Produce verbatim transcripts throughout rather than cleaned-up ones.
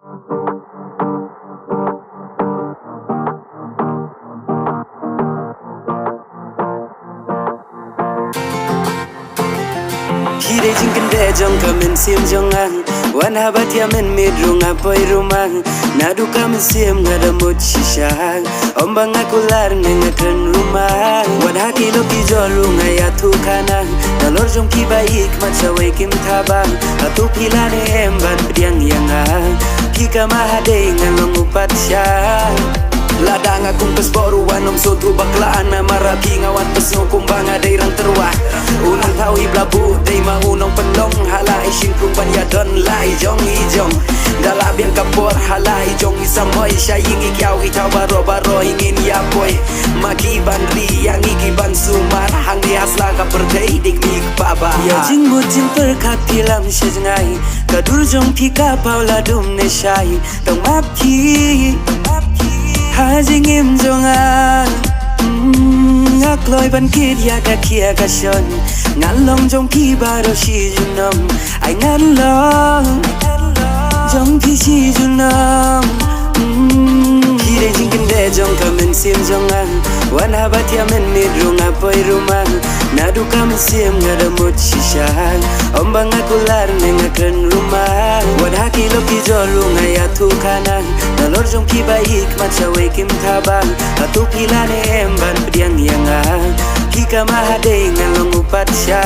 Ki dei jingkyndit jong ka mynsiem jong nga. Wan haba thiah mynmiet ruh nga poi rumah. Naduh ka mynsiem nga da mut shisha. Ym ba nga kular ne nga kren rumah. Wat ha ki lok ki jor ruh nga ïathuh khana. Nalor jong ki ba ïeit khmat shawei kim thaba. Hato phi la ne em ban pdiang ïa nga. Phi kama hadei ngan long u patsha. Lada nga kum ka sport ruh wan ym sngewthuh bakla namar ha phi nga wan pynsngew kumba nga dei rang tyrwa. U nongthaw i bla buh dei ma u nongpynlong ha la i shynrung ban ïadon la i jong i jong. Da la biang ka por ha la i jong i samoi sha ïing i kiaw i thaw baroh baroh i ngin ïa poi. Ma ki ban ri ïa ngi ki ban sumar hangne ha sla ka pyrthei dik mi kpa ba. Ïa jingmut jingpyrkhat phi lam sha jngai. Ka dur jong phi ka paw la dum ne shai. Tang ma phi ha jingim jong nga. Mm, nga kloi ban kit ïa ka khia ka shon. Ngan long jong phi baroh shi junom. Ai ngan long jong phi shi junom. Mm, phi dei jingkyndit jong ka mynsiem jong nga. Wan haba thiah mynmiet ruh nga poi rumah. Naduh ka mynsiem nga da mut shisha. Ym ba nga kular ne nga kren rumah. Wat ha ki lok ki jor ruh nga ïathuh khana. Nalor jong ki ba ïeit khmat shawei kim thaba. Hato phi la ne em ban pdiang ïa nga. Phi kama hadei ngan long u patsha.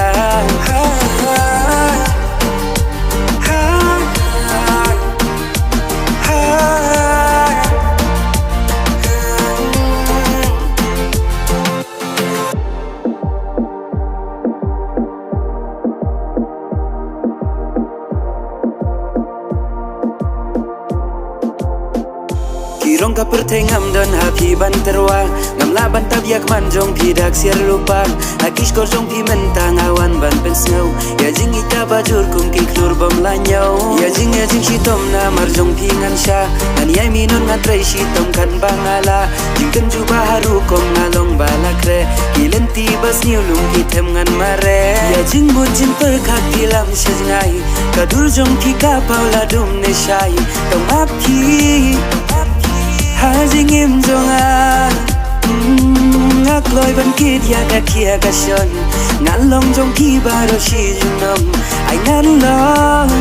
Ki rong ka pyrthei ngam don ha phi ban tyrwa. Ngam lah ban tap ïa ka man jong phi da ka ksiar rupa. Ha ki shkor jong phi mynta nga wan ban pynsngew. Ïa jingïeit kaba jur kum ki khlur bym la ñiew. Ïa jing ïa jingshitom namar jong phi ngan shah. Ngan ïai minot ngan trei shitom kan ba nga lah. Jingkynjuh ba ha rukom nga long ba la khreh. Ki lynti ba sniew lum ki them ngan mareh. Ïa jingmut jingpyrkhat phi lam sha jngai. Ka dur jong phi ka paw la dum ne shai. Tang ma phi ha jingim jong nga. Mm, nga kloi ban kit ïa ka khia ka shon. Ngan long jong phi baroh shi junom. Ai ngan long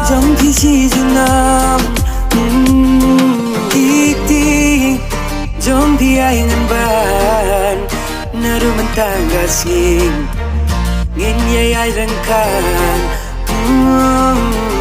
jong phi shi junom. Mm, kti jong phi ai ngan ban. Naduh mynta ka sngi ngin ïai ai ryngkat. Mm.